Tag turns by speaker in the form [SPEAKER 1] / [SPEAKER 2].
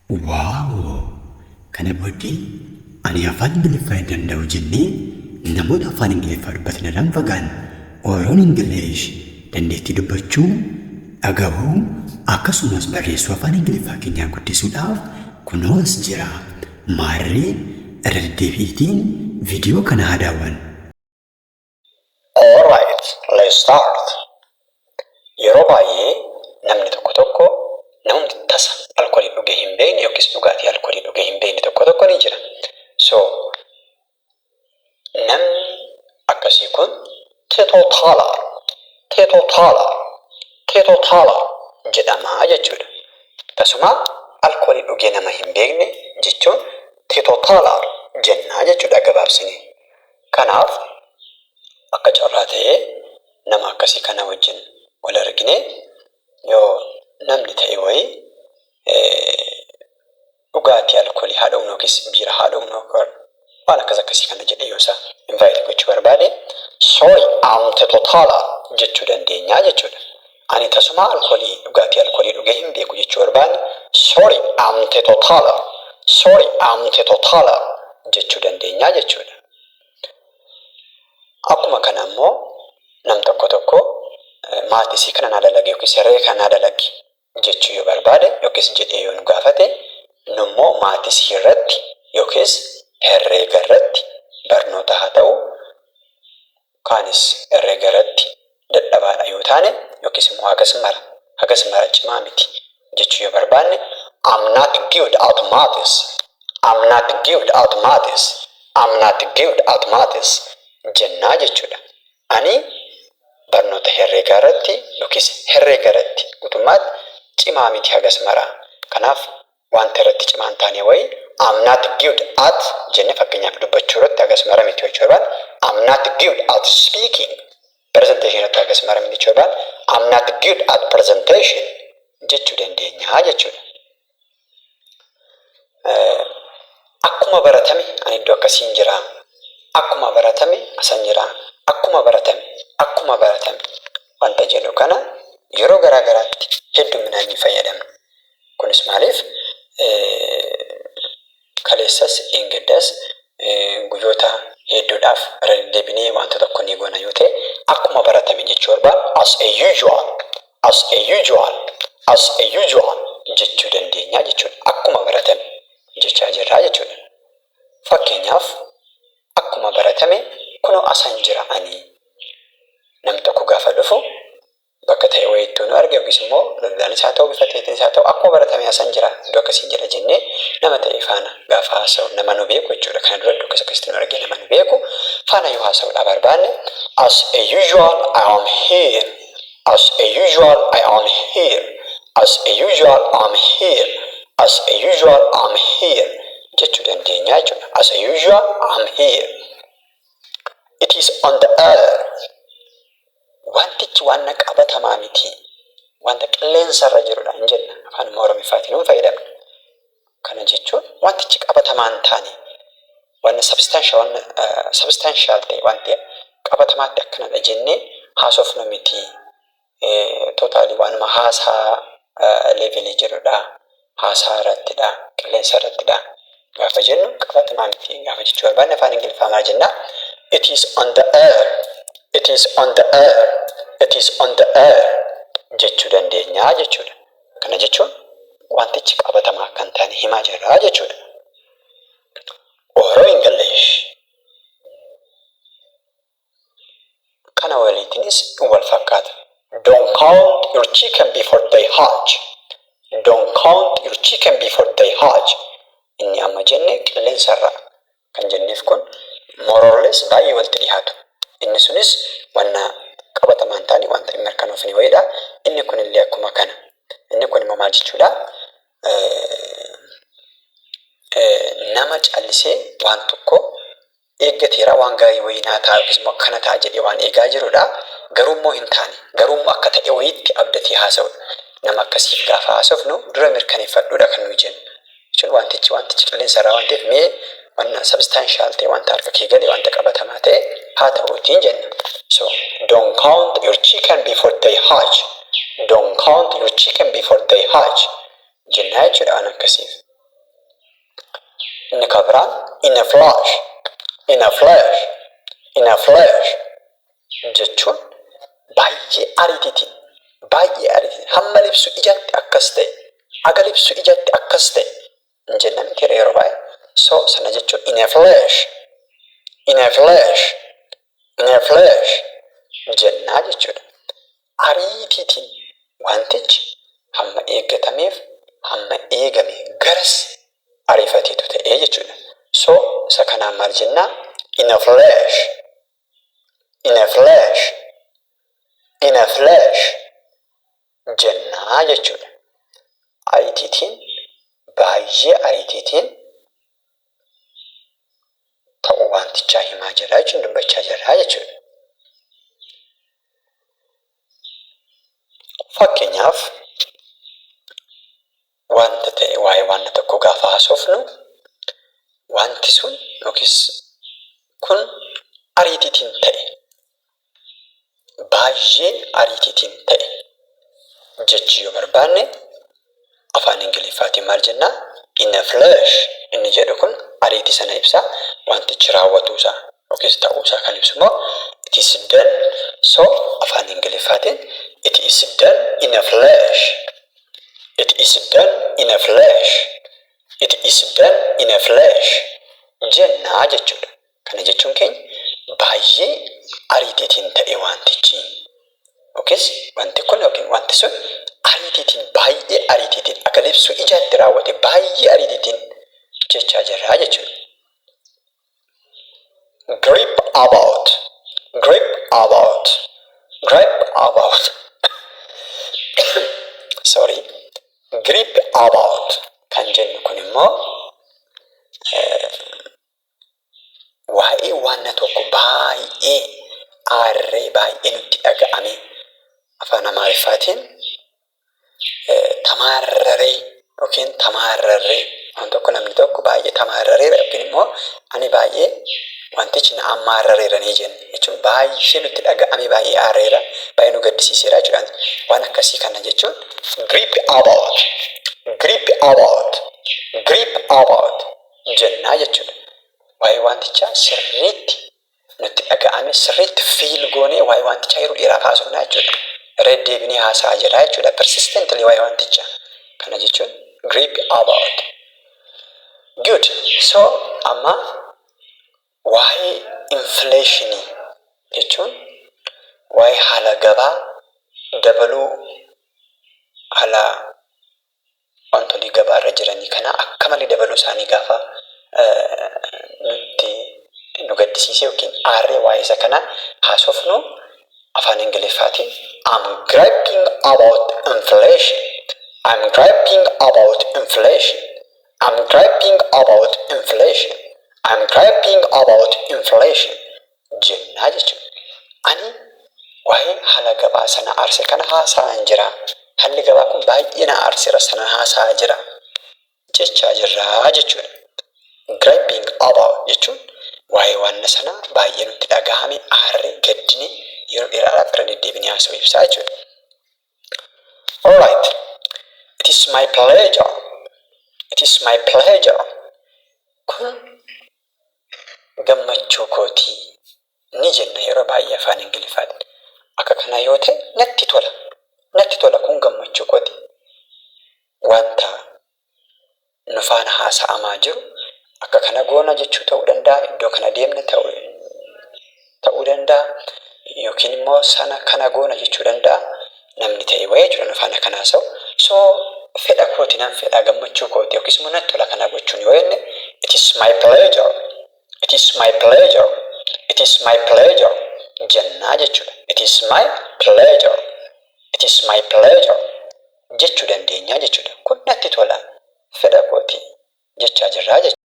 [SPEAKER 1] Wow! Kana booddee ani afaan Ingiliffaa hin danda'u jennee namoota afaan Ingiliffaa dubbatan irraa hin fagaannu. Oroon English dandeettii dubbachuu, dhagahuu akkasumas barreessuu afaan Ingiliffaa keenyaa guddisuudhaaf kunoo as jira. Maarree irra deddeebi'iitiin viidiyoo kana haa daawwannu.
[SPEAKER 2] Alright, let's start. Yeroo baay'ee namni tokko tokko namumti tasa alkoolii dhugee hin beekne yookiis dhugaatii alkoolii dhugee hin beekne tokko tokko ni jira. So namni akkasii kun teetotaler, teetotaler, teetotaler jedhama jechuudha. Tasuma alkoolii dhugee nama hin beekne jechuun teetotaler jenna jechuudha gabaabsinee. Kanaaf akka carraa ta'ee nama akkasii kana wajjin wal arginee yoo namni ta'e wayii dhugaatii alkoolii haa dhugnu yookiis biira haa dhugnu waan akkas akkasii kana jedhee yoo isa invite gochuu barbaade, "Sorry, I'm teetotaler" jechuu dandeenya jechuudha. Ani tasuma alkoolii, dhugaatii alkoolii dhugee hin beeku jechuu barbaanne, "Sorry, I'm teetotaler. Sorry, I'm teetotaler" jechuu dandeenya jechuudha. Akkuma kana immoo nam tokko tokko maths kana naa dalagi yookiis herreega kana naa dalagi jechuu yoo barbaade yookiis jedhee yoo nu gaafate, nummoo maths irratti yookiis herreega irratti barnoota haa ta'u kaanis herreega irratti dadhabaadha yoo taane yookiis immoo hagas mara cimaa miti jechuu yoo barbaanne, "I'm not good at maths. I'm not good at maths. I'm not good at maths" jennaa jechuudha. Ani barnoota herreegaa irratti yookiis herreega irratti guutummaatti cimaa miti hagas maraa. Kanaaf wanta irratti cimaa hin taane wayii "I'm not good at" jennee, fakkeenyaaf dubbachuu irratti hagas mara miti jechuu barbaanne, "I'm not good at speaking." Presentation irratti hagas mara miti jechuu barbaanne, "I'm not good at presentation" jechuu dandeenya jechuudha. Akkuma baratame ani iddoo akkasiin jira. Akkuma baratame asan jira. Akkuma baratame, akkuma baratame wanta jedhu kana yeroo garaa garaatti hedduminaan ni fayyadamna. Kunis maaliif, kaleessas dheengaddas guyyoota hedduudhaaf irra deddeebinee wanta tokko ni goona yoo ta'e, akkuma baratame jechuu barbaadu, "as a usual, as a usual, as a usual" jechuu dandeenya jechuudha. Akkuma baratame jechaa jirraa jechuudha. Fakkeenyaaf, akkuma baratame kunoo asan jira ani. Namni tokko gaafa dhufu bakka ta'e wayiitti nu arge yookiis immoo bilbilaanis haa ta'u, bifa ta'eetiinis haa ta'u, akkuma baratame asan jira, iddoo akkasiin jira jennee nama ta'e faana gaafa haasa'u, nama nu beeku jechuudha. Kana dura iddoo akkas akkasitti nu arge, nama nu beeku faana yoo haasa'uudhaa barbaanne, "As a usual I am here. As a usual I am here. As a usual I am here. As a usual I am here" jechuu dandeenya jechuudha. As a usual I am here. It is on the air. Wantichi waan qabatamaa miti. Wanta qilleensarra jirudha hin jenna. Afaan Oromiffaatiin hin fayyadamna. Kana jechuun wantichi qabatamaa hin taane, wanna substantial ta'e, wanti qabatamaatti akkanadha jennee haasofnu miti. Totally waanuma haasaa level jirudha. Haasaa irrattidha. Qilleensa irrattidha. Gaafa jennu, qabatamaa miti gaafa jechuu barbaanne, afaan Ingiliffaa maal jennaa? It is on the air. It is on the air. It is on the air jechuu dandeenya jechuudha. Kana jechuun wantichi qabatamaa akka hin taane himaa jirra jechuudha. Oro English. Kana waliitinis wal fakkaata. Don't count your chicken before they hatch. Don't count your chicken before they hatch. Inni amma jenne qilleensarra kan jenneef kun more or less baay'ee walitti dhiyaatu. Inni sunis wanna qabatamaa hin taane, wanta hin mirkanoofne wayiidha. Inni kunillee akkuma kana. Inni kun immoo maal jechuudha? Nama callisee waan tokko eeggateera, waan gaarii wayii naa ta'a yookiis immoo akkana ta'a jedhee waan eegaa jirudha. Garuu immoo hin taane. Garuu immoo akka ta'e wayiitti abdatee haasa'udha. Nama akkasiif gaafa haasofnu, dura mirkaneeffadhuudha kan nuyi jennu. Jechuun wantichi qilleensarraa waan ta'eef, mee wanna substantial ta'e, wanta harka kee gale, wanta qabatamaa ta'e haa ta'uutiin jenna. So don't count your chicken before they hatch. Don't count your chicken before they hatch jennaa jechuudha waan akkasiif. Inni kan biraan "in a flash", "in a flash", "in a flash" jechuun baay'ee ariitiitiin, baay'ee ariitiitiin, hamma libsu ijatti akkas ta'e, aga libsu ijatti akkas ta'e hin jenna miti yeroo baay'ee? So sana jechuun "in a flash", "in a flash", "in a flash" jennaa jechuudha. Ariitiitiin wantichi hamma eeggatameef, hamma eegame garas ariifateetu ta'ee jechuudha. So isa kanaan maal jennaa? "In a flash", "in a flash", "in a flash" jennaa jechuudha. Ariitiitiin, baay'ee ariitiitiin ta'uu wantichaa himaa jirra jechuun, dubbachaa jirra jechuudha. Fakkeenyaaf, wanta ta'e, waa'ee wanta tokko gaafa haasofnu, wanti sun yookiis kun ariitiitiin ta'e, baay'ee ariitiitiin ta'e jechuu yoo barbaanne, afaan Ingiliffaatiin maal jennaa? "In a flash" inni jedhu kun ariitii sana ibsa. Wantichi raawwatuusaa yookiis ta'uusaa kan ibsu immoo "it is done". So afaan Ingiliffaatiin "It is done in a flash. It is done in a flash. It is done in a flash" jennaa jechuudha. Kana jechuun keenya baay'ee ariitiitiin ta'e wantichi. Yookiis wanti kun yookiin wanti sun ariitiitiin, baay'ee ariitiitiin, akka libsuu ijaatti raawwate, baay'ee ariitiitiin jechaa jirraa jechuudha. Gripe about, gripe about, gripe about. Sorry. "Gripe about" kan jennu kun immoo waa'ee wanna tokko baay'ee aarree, baay'ee nutti dhaga'ame, afaan Amaariffaatiin tamaarraree yookiin tamaarrarree, waan tokko namni tokko baay'ee tamaarrareera yookiin immoo ani baay'ee wantichi na ammaarrareera ni jenna jechuun, baay'ee nutti dhaga'ame, baay'ee aareera, baay'ee nu gaddisiiseera jechuudha. Waan akkasii kana jechuun "gripe about", "gripe about", "gripe about" jennaa jechuudha. Waa'ee wantichaa sirriitti nutti dhaga'ame, sirriitti feel goonee waa'ee wantichaa yeroo dheeraaf haasofnaa jechuudha. Irra deddeebinee haasa'aa jira jechuudha. Persistently waa'ee wantichaa. Kana jechuun "gripe about". Good. So amma waa'ee inflationii jechuun waa'ee haala gabaa dabaluu, haala wantoonni gabaarra jiranii kana akka malee dabaluu isaanii gaafa nutti nu gaddisiise yookiin aarree waa'ee isa kana haasofnu, afaan Ingiliffaatiin "I'm griping about inflation. I'm griping about inflation. I'm griping about inflation. I'm griping about inflation" jennaa jechuudha. Ani waa'ee haala gabaa sana aarse kana haasa'aan jira. Haalli gabaa kun baay'ee na aarseera, sana haasa'aa jira jechaa jirraa jechuudha. "Griping about" jechuun waa'ee waan sanaa baay'ee nutti dhagahame, aarree, gaddine, yeroo dheeraadhaaf irra deddeebinee haasa'uu ibsaa jechuudha. Alright. It is my pleasure. It is my pleasure. Kun gammachuu kootii ni jenna yeroo baay'ee afaan Ingiliffaatiin. Akka kana yoo ta'e natti tola. Natti tola, kun gammachuu kooti. Wanta nu faana haasa'amaa jiru akka kana goona jechuu ta'uu danda'a. Iddoo kana deemna ta'uu danda'a. Yookiin immoo sana kana goona jechuu danda'a. Namni ta'e wayii jechuudha nu faana kan haasa'u. So fedha kooti, nan fedha, gammachuu kooti yookiis immoo natti tola kana gochuun yoo jenne, "It is my pleasure. It is my pleasure. It is my pleasure" jennaa jechuudha. "It is my pleasure. It is my pleasure" jechuu dandeenya jechuudha. Kun natti tola, fedha kooti jechaa jirraa jechuudha.